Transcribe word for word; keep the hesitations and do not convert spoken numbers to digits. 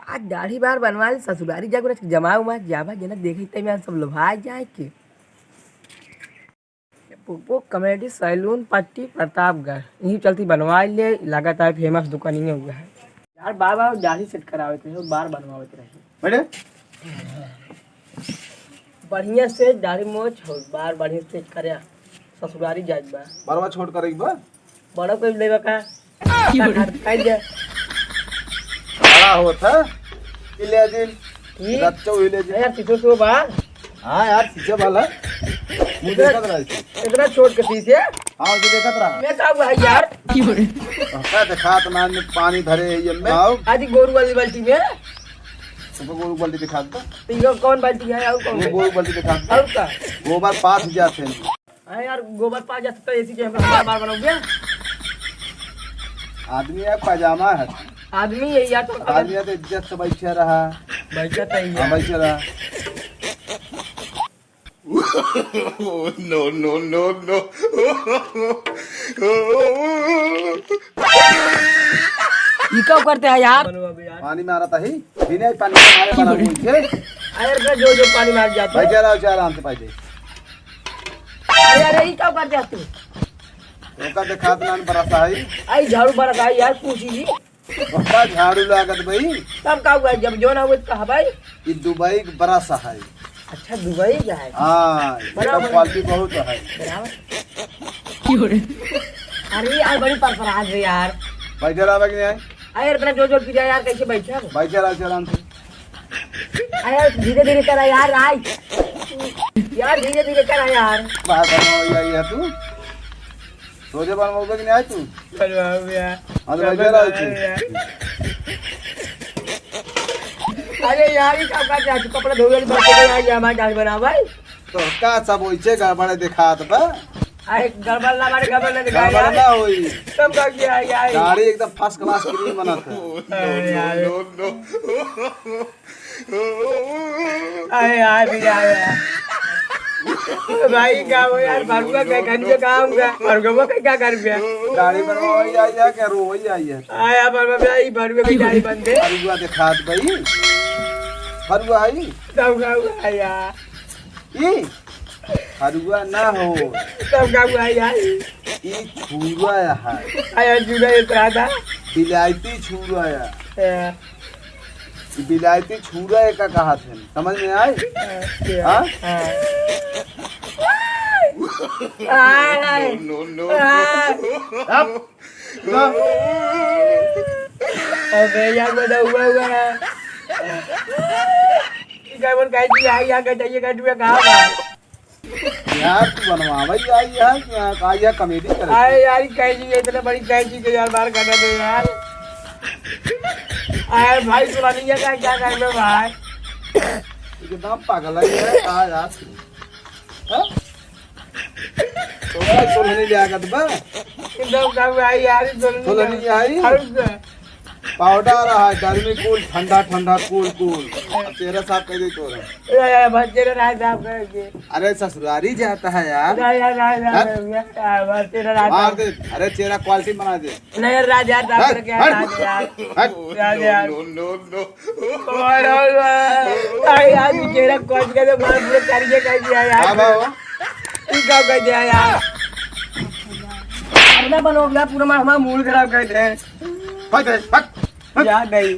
आज दाढ़ी बार बनवा ले, ससुरारी जाके जमा उमा जाबा, जना देखी तब यहाँ सब लोभाई जाए के। पोपो कॉमेडी सैलून पट्टी प्रतापगढ़, यही चलती बनवा ले, लागत है फेमस दुकान ही हुआ है। यार बार बार दाढ़ी सेट करावे के, बार बनवावे के रहे। बड़े बढ़िया से दाढ़ी मोछ हो, बार बढ़िया से करे, ससुरारी जात बा। बरवा छोट करे के बा? बड़ा कोई लेबा का? खाई जा। बड़ा होत है। ई ले जिन। ई? रच्चो ही ले जिन। यार, पीछे से बा। हाँ यार, शीशे वाला। मुझे इतना, देखत रहा इसे। इतना छोट के शीशे? हाँ, मुझे देखत रहा। मैं का हुआ है यार? का दिखात ना, पानी धरे है ये में। आओ। आज गोरू वाली बाल्टी में। सुबह गोरू बाल्टी दिखात बा। तो ये कौन बाल्टी है और कौन वो है? गोरू बाल्टी दिखात बा। और का? गोबर पास जाते हैं। अरे यार, गोबर पास जाते तो एसी के हम बार बार बनाओगे? आदमी है, पैजामा है। आदमी है यार, तो आदमी है तो इज्जत से बैठे रहा। बैठे तो ही हाँ, है। बैठे रहा। No, no, no, no। ई का करते हैं यार? पानी मारत ही, बिना पानी मारे बना कुछ। अरे बे, जो, जो पानी मार जाता है। भाई, जरा, जरा आराम से, भाई जी। अरे, अरे, ई का करते हैं तू? ओका देखात नान बरस आई। आई झाड़ू बरस आई यार, पूछी जी। ओका झाड़ू लागत भाई। तब का हुआ, जब जो ना हुआ तो कहा भाई? ई दुबई के बरस है। अच्छा, दुबई का है? हाँ, बड़ा एकदम बड़ा। क्वालिटी बहुत है। बराबर। अरे यार, बड़ी परपरात है यार। बैठे रहा कि नहीं? अरे इतना जोर जोर पी रहा यार, कैसे बैठे हो? बैठे रहा आराम से। अरे धीरे धीरे करा यार, आई। यार धीरे धीरे करा यार। बाहर बनवा आई है तू? सोझे बनवाओगे कि नहीं आए तू? बनवाओ भैया। हाँ, तो बैठे रहो तू। अरे यार, ये क्या कर रहा है? तू कपड़ा धोवे वाली बात कर रहा है, ये हमारे दाढ़ी बना भाई। तो का सब वैसे गड़बड़ दिखात बा? अरे गड़बड़ ना मारे, गड़बड़ ना दिखाए गड़बड़ यार। ना होई। तब का किया यार? दाढ़ी एकदम first class clean बनत है। अरे यार। अरे यार, भी यार। भाई, का हो यार, भरुआ का घर में का होगा? भरुआ का क्या कर गया? दाढ़ी बनवाई आई है, क्या रोई आई है? आया भरुआ भाई, भरुआ की दाढ़ी बन गई। भरुआ दिखात भाई। भरुआ आई। तब का हुआ यार? ई हरुआ ना हो। तब का हुआ यार? ई छुरुआ है। आया जुड़ा ये तरह था। बिलायती छुरुआ है। ए। ई बिलायती छुरुआ है का कहा थे? समझ में आए? ए, हाँ? हाँ। आए, आए। No, no, no, no। आए। अब अबे यार, बड़ा हुआ हुआ है। ई का बोल, काहे जी, आई, यहाँ का जाइए, का जुआ, कहाँ बा? यार, तू बनवावे ही आई है कि यहाँ का, यहाँ कॉमेडी करे? अरे यार, ई कैंची है, इतने बड़ी कैंची के यार, बाहर काटा दे यार। अरे भाई, सुना नहीं है क्या, क्या कर लो भाई? एकदम पागल है ये, आ यार। हाँ? तोरा सोलहनी लागत बा? एकदम का भाई यार, सोलहनी सोलहनी आई? और का? पाउडर है, गर्मी कूल, ठंडा ठंडा, कूल कूल। अब चेहरा साफ कर दे तोरा। ए, ए, बस चेहरा ना साफ करेंगे। अरे ससुरारी जाता है यार। ना, ना, ना, ना, हट। ना, ना, बस चेहरा ना मार साफ। दे। अरे चेहरा क्वालिटी बना दे। नहीं यार, राज यार, साफ हट, करके यार, हट, राज यार। हट। राज यार। No, no, no, no। और, और, और, अरे यार, ये चेहरा कौन का तो मार पूरा करिए कर दिया यार। हाँ, हाँ। ये क्या कर दिया यार? अपना बनो, अपना पूरा मार, हमारा मूड खराब कर दे। हट, हट, हट। यार नहीं।